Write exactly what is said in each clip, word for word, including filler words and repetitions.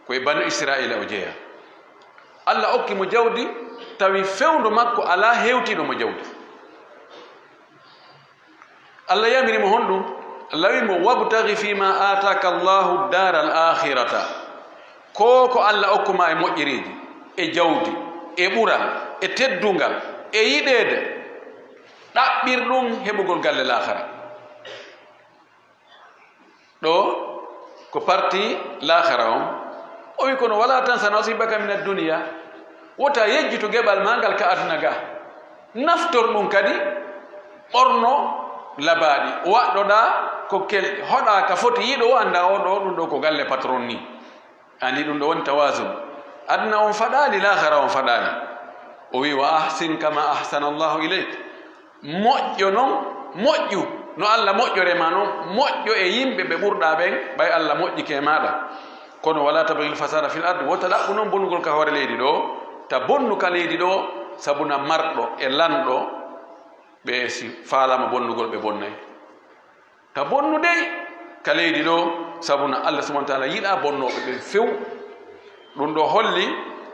Ko e Banu Israa'iila o jeyaa. Allah okki mo jawdi, tawi fewndo makko alaa hewtiiɗo mo jawdi. Allah yamiri mo honɗum? Allah wi'i mo, "Wabtaghi fima ataka Allahu daral akhirata." Ko ko Allah okku ma e moƴƴereeji, e jawdi, e ɓural, e teddungal, e yiɗeede, ɗaɓɓir ɗum heɓugol galle laakara. Ɗo ko parti laakara on. O wi, "Kono wala tansa nasibaka min ad-dunya." Wota yejjitu geɓal ma ngal ka aduna ga. Naftor ɗum kadi, ɓorno labaaɗi. Waɗɗoɗaa ko kelɗi. Hoɗaa ka foti yiɗo o, annda o ɗo, ɗum ɗo ko galle patron ni. Ani ɗum ɗo woni tawazun. Aduna on faɗaali, laakara on faɗaali. O wi, "Wa ahsin kama ahsana Allahu ilayk." Moƴƴo non, moƴƴu no Allah moƴƴore ma non, moƴƴo e yimɓe ɓe ɓurɗaa ɓen, ɓay Allah moƴƴike e maaɗa. Kono wala tabghil fasada fil ard, wota ɗaɓɓu non bonnugol ka hoore leydi ɗo, ta bonnu ka leydi ɗo, sabuna marɗo e lanɗo, ɓe si faalaama bonnugol ɓe bonnay. Ta bonnu dey ka leydi ɗo, sabuna Allah subhanahu wa ta'ala yiɗaa bonnooɓe ɓen few. Ɗum ɗo holli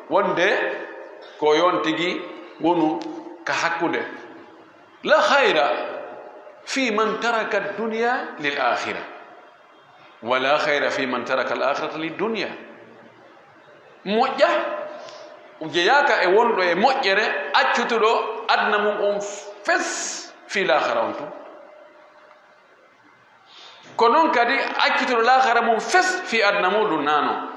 wonde ko yon tigi wonu ka hakkunde. La khayra fi man taraka ad-dunya lil akhirah, wa la khayra fi man taraka al-akhirata lid dunya. Moƴƴa jeyaaka e wonɗo e moƴƴere accutuɗo aduna mum on fes fii laakara on tun. Ko non kadi accutuɗo laakara mum fes fii aduna muɗum naano.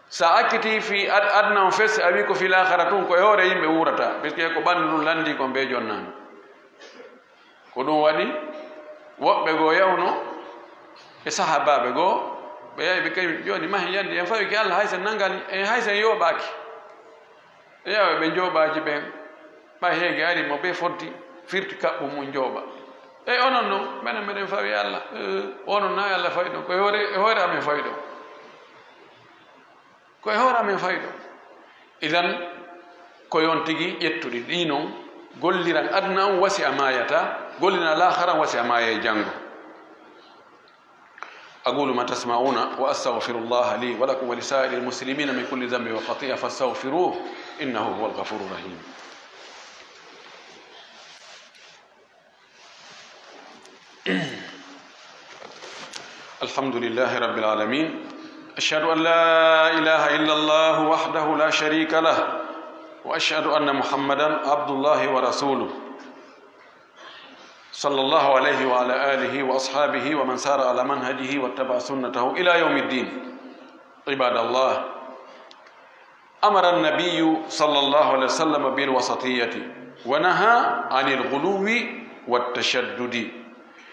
Sa accitii fii ad-, aduna on fes, a wii ko fii laakara tun, ko e hoore yimɓe wuurata, puisque ko ɓanndu ndun lanndii kon bee jonnaano. Ko ɗum waɗi woɓɓe goo yawno e sahaabaaɓe goo, ɓe yahi ɓe kañum jooni mahi yandi, en fawi ki Allah hay sen nanngani, en hay sen yooɓaaki. Ɓe yawa ɓe njooɓaaji ɓen, ɓay heege ari mo ɓe foddi, firti kaɓɓum mum njooɓa. Ey onon non, menen meɗen fawi Allah. Eh, onon na e Allah fawi ɗon, ko e hoore, e hoore amen fawi ɗon. Ko e hoore amen fawi ɗon. Idan, ko yon tigi ƴettuɗi ɗi non, golliran aduna on wasi a maayata, golliran laahara on wasi a maayay janngo. أقول ما تسمعون وأستغفر الله لي ولكم ولسائر المسلمين من كل ذنب وخطيئة فاستغفروه إنه هو الغفور الرحيم. الحمد لله رب العالمين. أشهد أن لا إله إلا الله وحده لا شريك له، وأشهد أن محمدا عبد الله ورسوله، صلى الله عليه وعلى آله وأصحابه ومن سار على منهجه واتبع سنته إلى يوم الدين. عباد الله، أمر النبي صلى الله عليه وسلم بالوسطية ونهى عن الغلو والتشدد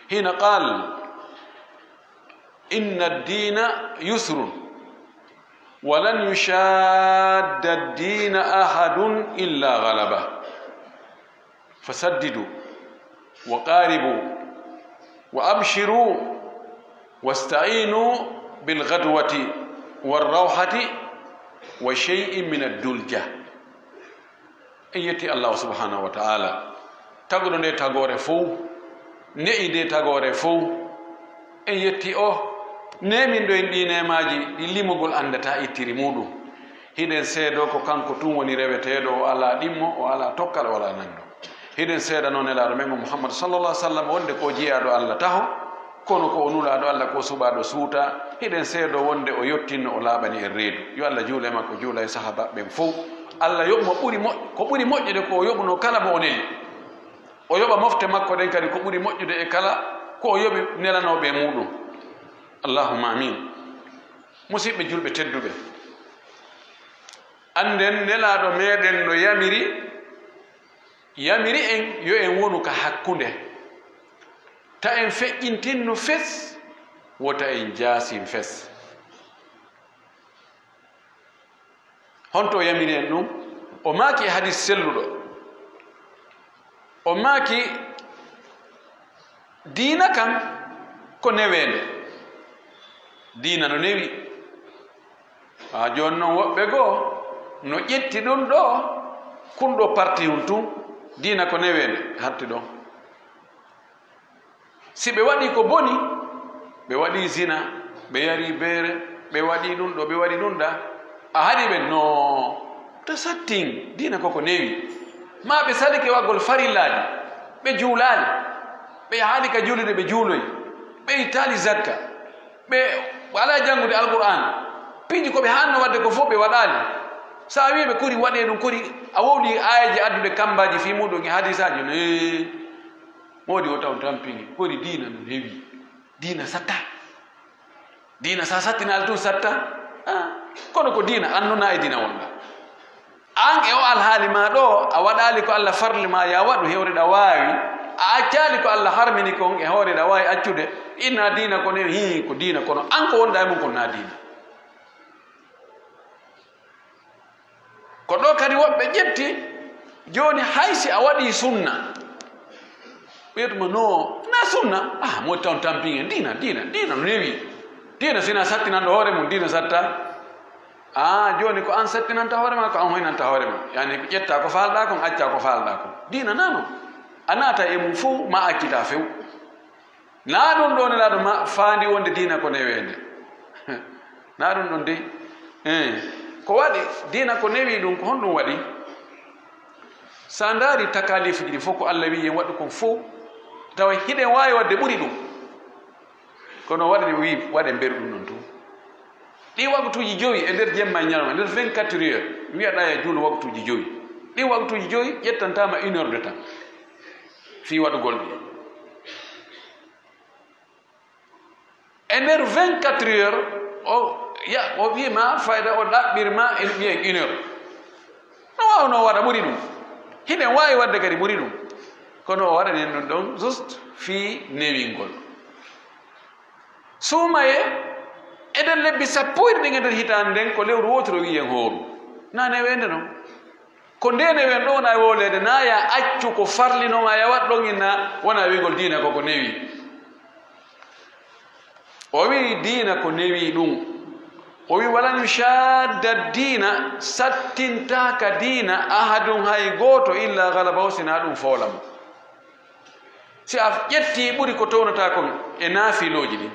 حين قال: إن الدين يسر ولن يشاد الدين أحد إلا غلبه. فسددوا وقاربوا وأبشروا واستعينوا بالغدوة والروحة وشيء من الدلجة. En yetti Allahu subhanahu wa ta'ala, taguɗo nde tagoore fow, ne'i nde tagoore fow. En yetti o, neeminɗo en ɗi neemaaji ɗi limugol anndata ittiri muɗum. Hiɗen seedo ko kanko tun woni reweteeɗo, o alaa ɗimmo, o alaa tokkal, o alaa nanndo. Hiɗen seedano Nelaaɗo men o Muhammad sallallahu alaihi wasallam wonde ko jiyaaɗo Allah taho, kono ko o Nulaaɗo Allah, ko suɓaaɗo suuta. Hiɗen seedo wonde o yottinno, o laaɓani en reedu. Yo Allah juule makko, juula e sahaaba ɓen fow. Allah yoɓ mo ɓuri moƴ-, ko ɓuri moƴƴude ko o yoɓuno kala mo o neli. O yoɓa mofte makko ɗen kadi ko ɓuri moƴƴude e kala ko o yoɓi nelanooɓe e muɗum. Allahumma amin. Musiɓɓe julɓe tedduɓe, annden Nelaaɗo meɗen no yamiri, yamiri en yo en wonu ka hakkunde. Ta en feƴƴintinnu fes, wota en jaasin fes. Honto o yamiri en ɗum? O maaki e hadis selluɗo, o maaki, diina kan ko neweende. Diina no newi. Haa jooni non woɓɓe goo no ƴetti ɗum ɗo, kun ɗo parti hun tun, diina ko neweende, hatti ɗon. Si ɓe waɗii ko boni, ɓe waɗii zina, ɓe yarii beere, Ɓe waɗi ɗum ɗo, ɓe waɗi ɗum ɗa. A haɗi ɓe? No. To sattin, diina koko newi. Ma ɓe salike waggol farillaaji, ɓe juulaali, ɓe yahaali ka juulude, ɓe juuloy, ɓe ittaali zakka, ɓe alaa janngude Alqur'aan, piiji ko ɓe haanno waɗde ko fof ɓe waɗaali. So a wii ɓe kori waɗee ɗum, kori a wowli aayeeje addude kammbaaji fii muɗum e hadiisaaji no, ee, moodi o taw tampini, kori diina no newi, diina satta. Diina sa sattinaali tun satta. Ah, kono ko diina annuna e diina wonɗa. An e o alhaali ma ɗo, a waɗaali ko Allah farli ma ya waɗu, hewreɗa waawi. A accaali ko Allah harmini kon e hooreɗa waawi accude. Inna diina kono hii ko diina, kono an ko wonɗa e mum kon na diina. Ko ɗo kadi woɓɓe ƴetti, jooni hay si a waɗi sunna, ɓeytuma no na sunna. Ah, mo taw tampin en diina, diina, diina no newi. Diina sina sattinanɗo hoore mum, diina satta. Ah, jooni ko an sattinanta hoore ma, ko an hoynanta hoore ma. Yani ko ƴetta ko faalɗa kon, acca ko faalɗa kon. Diina nano. A naata e mum fof, ma accita few. Na ɗum ɗo nelaaɗo ma faandi wonde diina ko neweende. Na ɗum ɗon dey. Eh, ko waɗi diina ko newi ɗum, ko honɗum waɗi? Sa ndaari takalifuji ɗi fof ko Allah wi en waɗu kon fof, tawa hiɗen waawi waɗde ɓuri ɗum. Kono waɗde wi waɗen mberu ɗum ɗon tun. Ɗi waktuuji jowi e nder jemma e ñalawma, e nder vingt-quatre heures, wiyaɗa ya juul waktuuji jowi. Ɗi waktuuji jowi ƴettantama une heure de temps. Fii waɗugol ɗi. E nder vingt-quatre heures, o ya, o wiima fayda, o ɗaɓɓirma e mbiyen une heure. No waawno waɗa ɓuri ɗum. Hiɗen waawi waɗde kadi ɓuri ɗum. Kono o waɗanen ɗum ɗon juste fii newingol. Suumaye, e nder lebbi sappo e ɗiɗi ɗin e nder hitaande nden, ko lewru wootiru wiyen hooru. Na neweende non. Ko nde newen ɗo wona e wowleede, na ya accu ko farlinoma ya waɗ ɗon inna wona wiygol diina koko newi. O wi diina ko newi ɗum. O wi walan yushadda diina, sattintaaka diina ahadun hay gooto illa galabahu sina ɗum foolamo. Si a ƴetti ɓuri ko townata kon e naafilooji ɗin.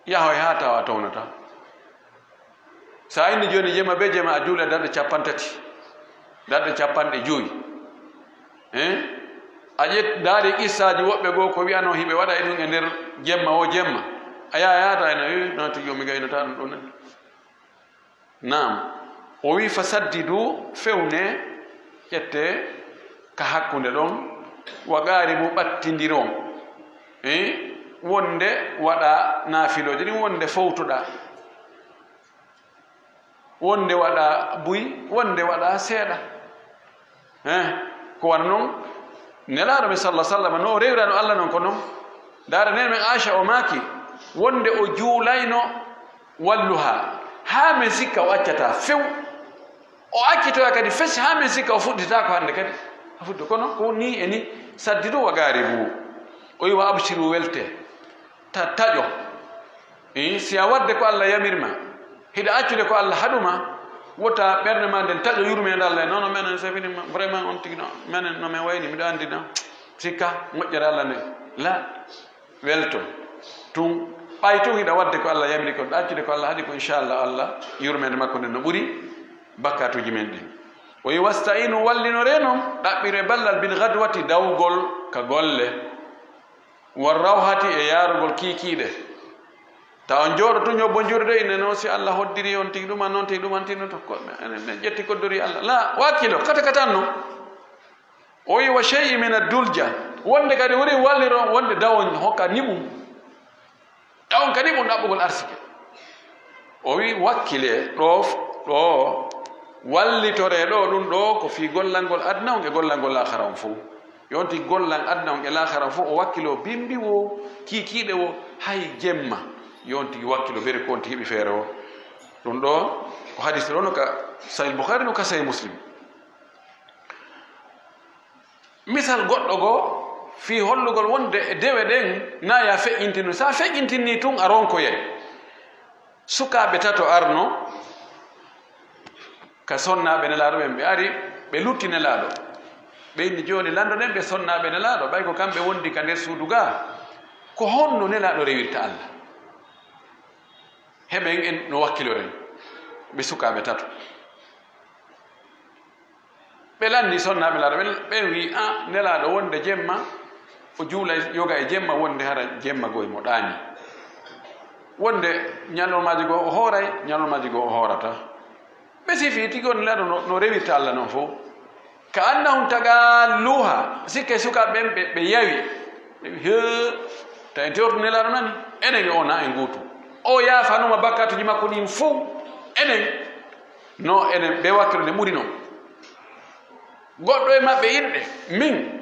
Yahoy haa tawa a townata. So a inni jooni jemma be jemma a juula darɗe cappanɗe tati, darɗe cappanɗe jowi. Hein? A ƴet-, ndaari qissaaji woɓɓe goo ko wi'anoo hiɓe waɗa e ɗum e nder jemma o jemma. A yaha yaata eno, eh, non tigi o mi gaynata ɗum ɗon. Naam. O wi, "Fasaddidu, fewne, ƴette ka hakkunde ɗon, wa qaaribu, ɓattindiron." Eh? Wonde waɗa naafilooje ɗin, wonde fowtuɗa. Wonde waɗa buy, wonde waɗa seeɗa. Eh? Ko wano non, Nelaaɗo men sallallahu alaihi wasallam no o rewirano Allah non ko non. Ndaara nene men Aisha o maaki, wonde o juulayno walluha, haa men sikka o accata few. O accitoya kadi fes haa men sikka o fuɗɗitaako hannde kadi. A fuɗɗo kono ko ni e ni, saddidu wa gaaribu. O wi wa abshiru, welte, ta-, taƴo. Eh, si a waɗde ko Allah yamirma, hiɗa accude ko Allah haɗuma, wota ɓernde ma nden taƴo yurmeende Allah. Non, non, menen c'est fini, vraiment on tigi non, menen no men wayni, miɗo anndi non. Sikka moƴƴere Allah nden. La. Welto tun, ɓay tun hiɗa waɗde ko Allah yamiri kon, ɗa accude ko Allah haɗi ko, inchallah, Allah yurmeende makko nden no ɓuri bakkaatuuji men ɗin. O wi, "Wasta'inu, wallinore non, ɗaɓɓire ballal, bil ghadwati, dawgol ka golle, war rawhati, e yaarugol kiikiiɗe." Ta on jooɗo tun, ñobbo njuurude, inne non, si Allah hoddiri on tigi ɗuman, non tigi ɗuman, tinno to ko, men, men ƴetti koddori Allah. La, wakkilo, kata katan non. O wi, "Wa shay'in min ad-dulja." Wonde kadi woni walliro, wonde dawon hokka niɓum. Dawon ka niɓum ɗaɓɓugol arsike. O wi, "Wakkile ɗo, ɗo wallitore ɗo, ɗum ɗo ko fii gollangol aduna on e gollangol laakhara on fow." Yonti gollan aduna on e laakhara on fow, o wakkilo bimbi wo, kiikiiɗe wo, hay jemma. Yonti wakkilo beri ko on ti heɓi feere o. Ɗum ɗo ko hadis ɗo no ka Sahih Bukhari, no ka Sahih Muslim. Misal goɗɗo goo, fii hollugol wonde e dewe ɗen, na ya feƴƴintinu. Sa feƴƴintinni tun, a ronkoyay. Sukaaɓe tato arno ka sonnaaɓe Nelaaɗo ɓen, ɓe ari, ɓe lutti Nelaaɗo. Ɓe inni, "Jooni, lanndo ɗen ɓe sonnaaɓe Nelaaɗo, ɓay ko kamɓe wondi ka nder suudu gaa. Ko honno Nelaaɗo rewirta Allah?" Heɓen en no wakkiloren. Ɓe sukaaɓe tato. Ɓe lanni sonnaaɓe Nelaaɗo, ɓe, ɓen wi'i, "A, Nelaaɗo, wonde jemma, o juula yoga e jemma, wonde hara jemma goo e mo ɗaani. Wonde ñalormaaji goo o hooray, ñalormaaji goo o hoorata." Ɓe sifi tigi on Nelaaɗo no, no rewirta Alla non fow. "Ka annahum tagaalluha", sikke sukaaɓe ɓen ɓe, ɓe yawi. Ɓe wi'i, "Hee, ta en tewtu Nelaaɗo nani? Enen e o na en gootu. O yaafanuma bakkatuuji makko ɗin fow. Enen, no enen ɓe wakkilo nde ɓuri non." Goɗɗo e maɓɓe inɗe, "Min,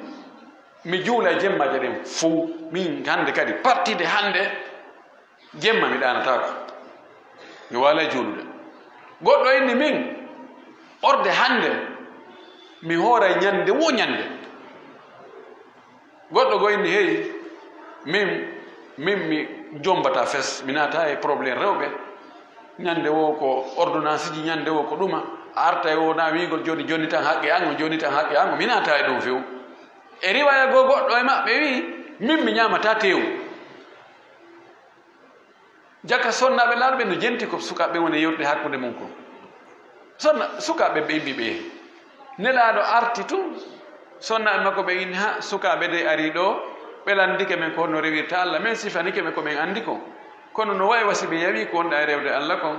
mi juula jemmaaje ɗen fow. Min hande kadi, partide hande, jemma mi ɗaanataako. Mi waalay juulude." Goɗɗo inni, "Min, orde hande, mi hooray ñande wo ñande." Goɗɗo goo inni, "Hey, min, min mi jombata fes, mi naata e problème rewɓe. Ñande wo ko ordonnance ji, ñande wo ko ɗuma. A arta e o na wi'ugol jooni, jooni tan haqqe an o, jooni tan haqqe an o. Mi naata e ɗum few." E riwaya goo goɗɗo e maɓɓe wi'i, "Min mi ñaamata teewu." Jaka sonnaaɓe Nelaaɗo ɓen no jenti ko sukaaɓe ɓen woni e yewtude hakkunde mun kon. Sonna-, sukaaɓe ɓe imbi ɓe. Nelaaɗo arti tun, sonnaaɓe makko ɓen inni, "Ha, sukaaɓe de arii ɗoo, ɓe lanndike men ko honno rewirta Alla, men sifanike ɓe ko men anndi kon. Kono no wayi wa si ɓe yawii ko wonɗaa e rewde Alla kon."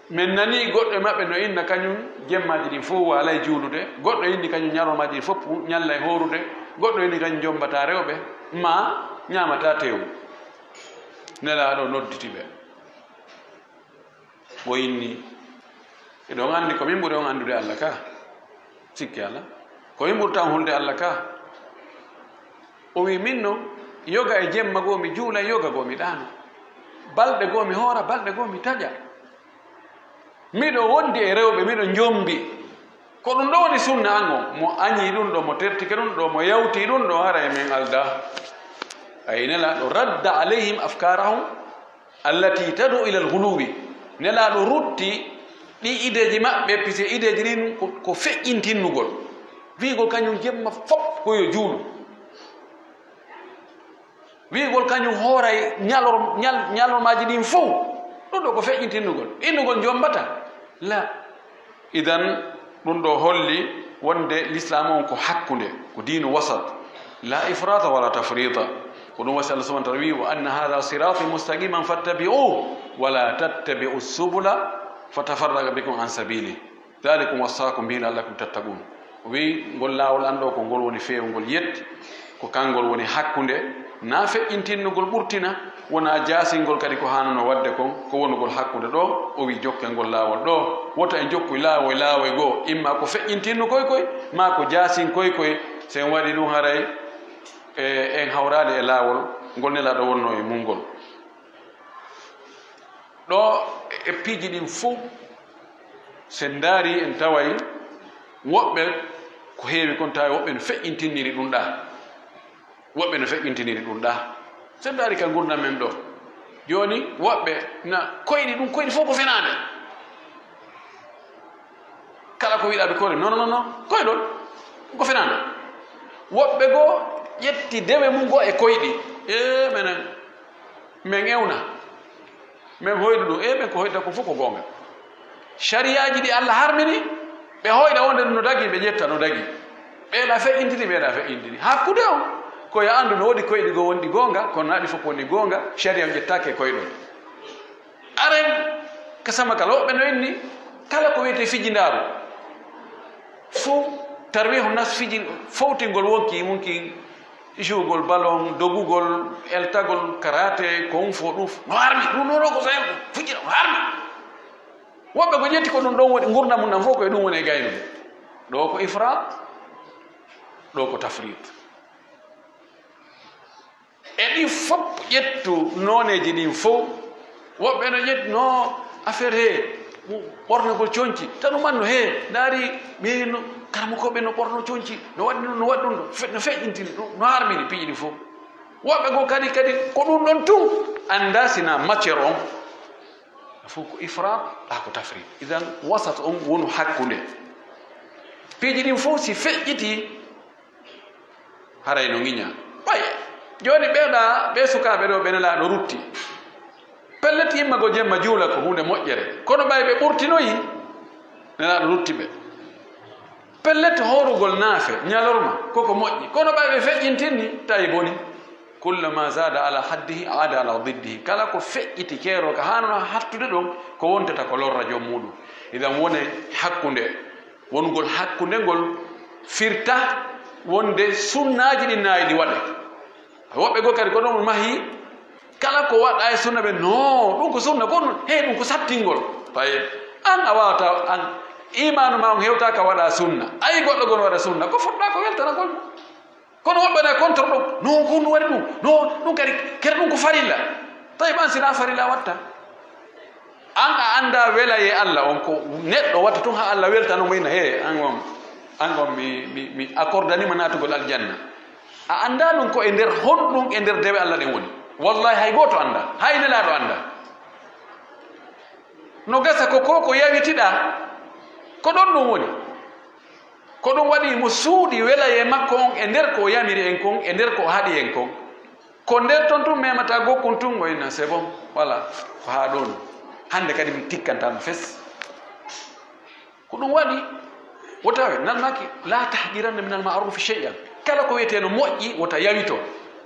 Men nanii goɗɗo e maɓɓe no inna kañun jemmaaji ɗin fow waalay juulude, goɗɗo inni kañun ñalormaaji ɗin fow ñallay hoorude, goɗɗo inni kañun jombataa rewɓe, maa ñaamataa teewu. Nelaaɗo nodditi ɓe. O inni, "Eɗon anndi ko min ɓuri on anndude Alla ka? Sikke alaa. Ko min ɓurta on hulde Alla ka?" O wi'i, "Min non, yoga e jemma goo mi juula, yoga goo mi ɗaano. Balɗe goo mi hoora, balɗe goo mi taƴa. Miɗo wondi e rewɓe, miɗo njombi. Ko ɗum ɗoo woni sunna an on. Mo añii ɗum ɗoo, mo tertike ɗum ɗoo, mo yawtii ɗum ɗoo, haray men aldaa." Ay Nelaaɗo radda alayhim afkarahum allati tad'u ila al-ghuluwi. Nelaaɗo rutti ɗi ideeji maɓɓe, puisque ideeji ɗin ko, ko feƴƴintinnugol. Wi'ugol kañum jemma fow ko yo juulu. Wi'ugol kañum hooray ñalor-, ñal-, ñalormaaji ɗin fow. Ɗum ɗoo ko feƴƴintinnugol. Innugol jombata. La. Idan, ɗum ɗoo holli wonde Lislaam on ko hakkunde, ko diinu wasat. La ifrata wala tafrita. Ko ɗum wasi Allah subhanahu wa ta'ala wi'i, "Wa anna hadha sirati mustaqiman fattabi'uhu, wa la tattabi'u subula fatafarraqa bikum an sabili. Dhalikum wassakum bihi la'allakum tattaqun." O wi'i, "Ngol laawol an ɗoo ko ngol woni feewungol yetti, ko kangol woni hakkunde, na feƴƴintinnugol ɓurtina, wona jaasingol kadi ko haanunoo waɗde kon, ko wonugol hakkunde ɗoo." O wi'i, "Jokken ngol laawol ɗoo, wota en jokku laawoy laawoy goo, imma ko feƴƴintinnu koy koy, maa ko jaasin koy koy, so en waɗi ɗum haray, e, en hawraali e laawol ngol Nelaaɗo wonnoo e mun ngol." Ɗoo e piiji ɗin fow, so en ndaari, en taway woɓɓe ko heewi kon, tawa woɓɓe no feƴƴintiniri ɗum ɗaa. Woɓɓe no feƴƴintiniri ɗum ɗaa. So en ndaari ka ngurndan men ɗoo, jooni woɓɓe na koyɗi ɗum, koyɗi fow ko fenaande. Kala ko wiɗaa ɓe koyɗol, non, non, non, koyɗol ko fenaande. Woɓɓe goo ƴetti dewe mum goo e koyɗi. E menen, men ewna, men hoyɗu ɗum. E ɓen ko hoyɗata ko fow ko goonga. Sariyaaji ɗi Allah harmini, ɓe hoyɗa wonde ɗum no dagi, ɓe ƴetta no dagi. Ɓeeɗa feƴƴintini, ɓeeɗa feƴƴintini. Hakkunde on, ko yo anndu no woodi koyɗi goo wonɗi goonga, kono na ɗi fow ko woni goonga, sariya on ƴettaake e koyɗol. Aren ka sama kala, woɓɓe no inni, kala ko wiyetee fijindaaru, fow, tarwihu nas, fiji, fowtingol wonkii mun kin, jouegol ballon, dogugol, eltagol, karaté, kung fu, ɗum no harmi, ɗum noon ko sayan ko fujira, no harmi. Woɓɓe ko ƴetti ko ɗum ɗon woni ngurndan mun ɗan fow, ko e ɗum woni e gaynude. Ɗoo ko ifrat, ɗoo ko tafrit. E ɗi fow ƴettu nooneeji ɗin fow. Woɓɓe no ƴetti no affaire he, ɓornagol conci. Tan ɗum anno he, ndaari ɓe no, karamokooɓe no ɓorno conci, no waɗi ɗum, no waɗi ɗum, no fe-, no feƴƴintini, no, no harmini piiji ɗi fow. Woɓɓe goo kadi, kadi ko ɗum ɗon tun anndaa si na matière on. Fow ko ifrat, ɗaa ko tafrit. Idan wasat on wonu hakkunde. Piiji ɗin fow si feƴƴitii, haray no ŋiñaa. Ɓay, jooni ɓeeɗa, ɓee sukaaɓe ɗoo, ɓe Nelaaɗo rutti. Pellet, Immagol jemma juula ko huunde moƴƴere, kono ɓay ɓe ɓurtinoyi, Nelaaɗo rutti ɓe. Pellet, hoorugol naafe ñalorma koko moƴƴi, kono ɓay ɓe feƴƴintinni, tawi boni. Kullama zada ala haddihi, aada ala diddihi. Kala ko feƴƴiti keerol ka haanano hattude ɗon, ko wontata ko lorra joom muɗum. Idan wone hakkunde, wonugol hakkunde ngol firta wonde sunnaaji ɗin nayi ɗi waɗe. Woɓɓe goo kadi ko ɗon mahi, kala ko waɗa e sunna ɓe, no, ɗum ko sunna, kono he ɗum ko sattingol. Tawi an a wawata, an imanu ma on hewta ka waɗa sunna. Ayi goɗɗo gon waɗa sunna, ko fuɗɗa ko weltanagol mo. Kono woɓɓe na contre ɗum, no, ko ɗum waɗi ɗum, no, ɗum kadi, kere ɗum ko farilla. Tawi an sina farilla watta. An a annda welaye Allah on ko neɗɗo watta tun ha Allah weltano mo ina, he, an on, an on mi, mi, mi accordani ma naatugol aljanna. A annda ɗum ko e nder honɗum e nder dewe Allah ɗen woni. Wallahi hay gooto annda, hay Nelaaɗo annda. No gasa ko ko, ko yawitiɗa, ko ɗon ɗum woni. Ko ɗum waɗi mo suuɗi welaye makko on e nder ko o yamiri en kon, e nder ko o haɗi en kon. Ko nder ton tun memata gokkun tun o inna, c'est bon, voilà, ko haa ɗon. Hannde kadi mi tikkantama fes. Ko ɗum waɗi, wota we, nal maki, la tahqiranna minal ma'rufi shay'an. Kala ko wiyeteno moƴƴi, wota yawito.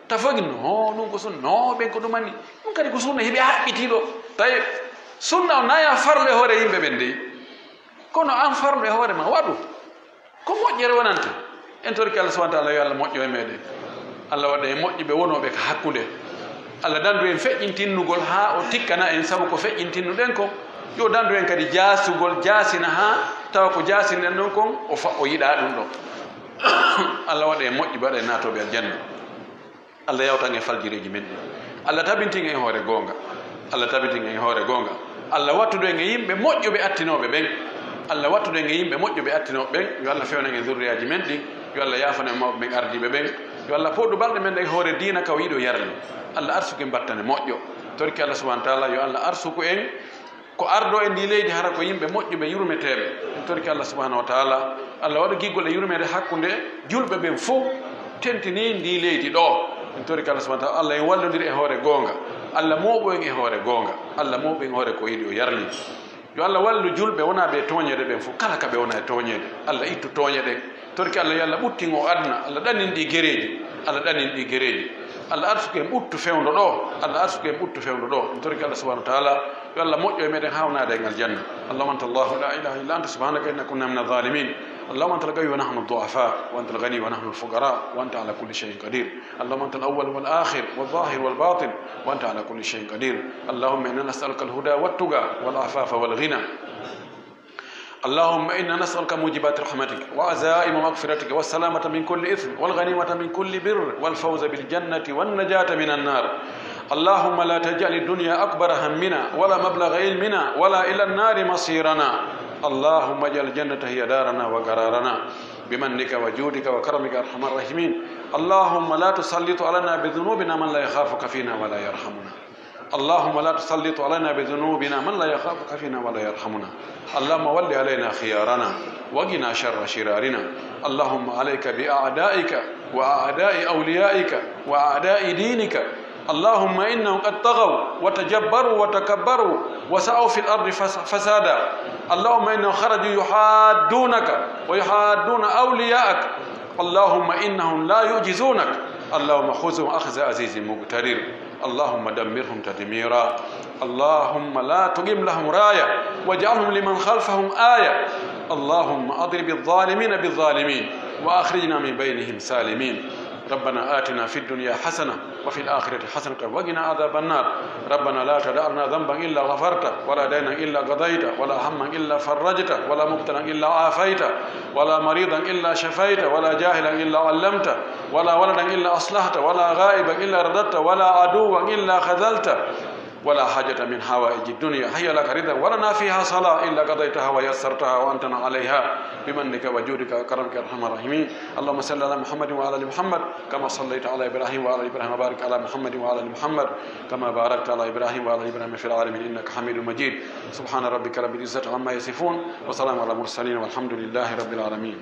Ta fogi, no, ɗum ko sunna, no, ɓen ko ɗum anni. Ɗum kadi ko sunna, heɓi haɓɓitiɗo. Tawi sunna o naya farlo e hoore yimɓe ɓen dey. Kono an farlo e hoore ma, waɗu. Ko moƴƴere wonanta. En torki Allah subhanahu wa ta'ala, yo Allah moƴƴo e meɗen. Allah waɗa en moƴƴuɓe wonooɓe ka hakkunde. Allah dandu en feƴƴintinnugol haa o tikkana en sabu ko feƴƴintinnuɗen ko. Yo dandu en kadi jaasugol, jaasina haa tawa ko jaasinɗen ɗon kon, o fa-, o yiɗa ɗum ɗon. Allah waɗa en moƴƴuɓe, waɗa en naatooɓe aljanna. Allah yawtan en faljireeji men ɗin. Allah tabintin en hoore goonga. Allah tabintin en hoore goonga. Allah wattudu en e yimɓe moƴƴuɓe attinooɓe ɓen. Allah wattudu en e yimɓe moƴƴuɓe attinooɓe ɓen. Yo Allah fewnan en zurriyaaji men ɗin. Yo Allah yaafan en mawɓe ɓen ardiiɓe ɓen. Yo Allah pooɗu balɗe men ɗen e hoore diina ka o yiɗi o yarli. Allah arsuku en battane moƴƴo. Torki Allah subhanahu wa ta'ala, yo Allah arsuku en ko ardo e ndi leydi, hara ko yimɓe moƴƴuɓe, yurmeteeɓe. En torki Allah subhanahu wa ta'ala, Allah waɗa giggol e yurmeede hakkunde julɓe ɓen fof, tentini ndi leydi ɗo. En torki Allah subhanahu wa ta'ala, Allah en wallondiri e hoore goonga. Allah mooɓo en e hoore goonga. Allah mooɓo en e hoore ko yiɗi o yarli. Yo Allah wallu julɓe wonaaɓe e tooñeede ɓen fof, kala ka ɓe wona e tooñeede. Allah ittu tooñe ɗen. Torki Allah, yo Allah ɓuttin o aduna. Allah ɗannin ɗi gereeji. Allah ɗannin ɗi gereeji. Allah arsuku en ɓuttu fewndo ɗo. Allah arsuku en ɓuttu fewndo ɗo. En torki Allah subhanahu wa ta'ala, yo Allah moƴƴo e meɗen hawnaade en aljanna. اللهم أنت الله لا إله إلا أنت سبحانك إنا كنا من الظالمين. اللهم أنت القوي ونحن الضعفاء، وأنت الغني ونحن الفقراء، وأنت على كل شيء قدير. اللهم أنت الأول والآخر والظاهر والباطن، وأنت على كل شيء قدير. اللهم إنا نسألك الهدى والتقى والعفاف والغنى. اللهم إنا نسألك موجبات رحمتك وعزائم مغفرتك والسلامة من كل إثم والغنيمة من كل بر والفوز بالجنة والنجاة من النار. اللهم لا تجعل الدنيا أكبر همنا ولا مبلغ علمنا ولا إلى النار مصيرنا. اللهم اجعل الجنة هي دارنا وقرارنا بمنك وجودك وكرمك يا أرحم الراحمين. اللهم لا تسلط علينا بذنوبنا من لا يخافك فينا ولا يرحمنا. اللهم لا تسلط علينا بذنوبنا من لا يخافك فينا ولا يرحمنا. اللهم ول علينا خيارنا وقنا شر شرارنا. اللهم عليك بأعدائك وأعداء أوليائك وأعداء دينك. اللهم إنهم قد طغوا وتجبروا وتكبروا وسعوا في الأرض فس-، فسادا. اللهم إنهم خرجوا يحادونك ويحادون أولياءك. اللهم إنهم لا يعجزونك. اللهم خذهم أخذ عزيز مقتدر. اللهم دمرهم تدميرا. اللهم لا تقم لهم راية واجعلهم لمن خلفهم آية. اللهم أضرب الظالمين بالظالمين وأخرجنا من بينهم سالمين. ربنا آتنا في الدنيا حسنة وفي الآخرة حسنة وقنا عذاب النار. ربنا لا تدع لنا ذنبا إلا غفرته ولا دينا إلا قضيته ولا هما إلا فرجته ولا مبتلا إلا عافيته ولا مريضا إلا شفيته ولا جاهلا إلا علمته ولا ولدا إلا أصلحته ولا غائبا إلا رددته ولا عدوا إلا خذلته ولا حاجة من حوائج الدنيا هي لك رضا ولنا فيها صلاح إلا قضيتها ويسرتها وأنتنا عليها بمنك وجودك وكرمك يا أرحم الراحمين. اللهم صل على محمد وعلى آل محمد كما صليت على إبراهيم وعلى آل إبراهيم وبارك على محمد وعلى آل محمد كما باركت على إبراهيم وعلى آل إبراهيم في العالمين إنك حميد مجيد. سبحان ربك رب العزة عما يصفون وسلام على المرسلين والحمد لله رب العالمين.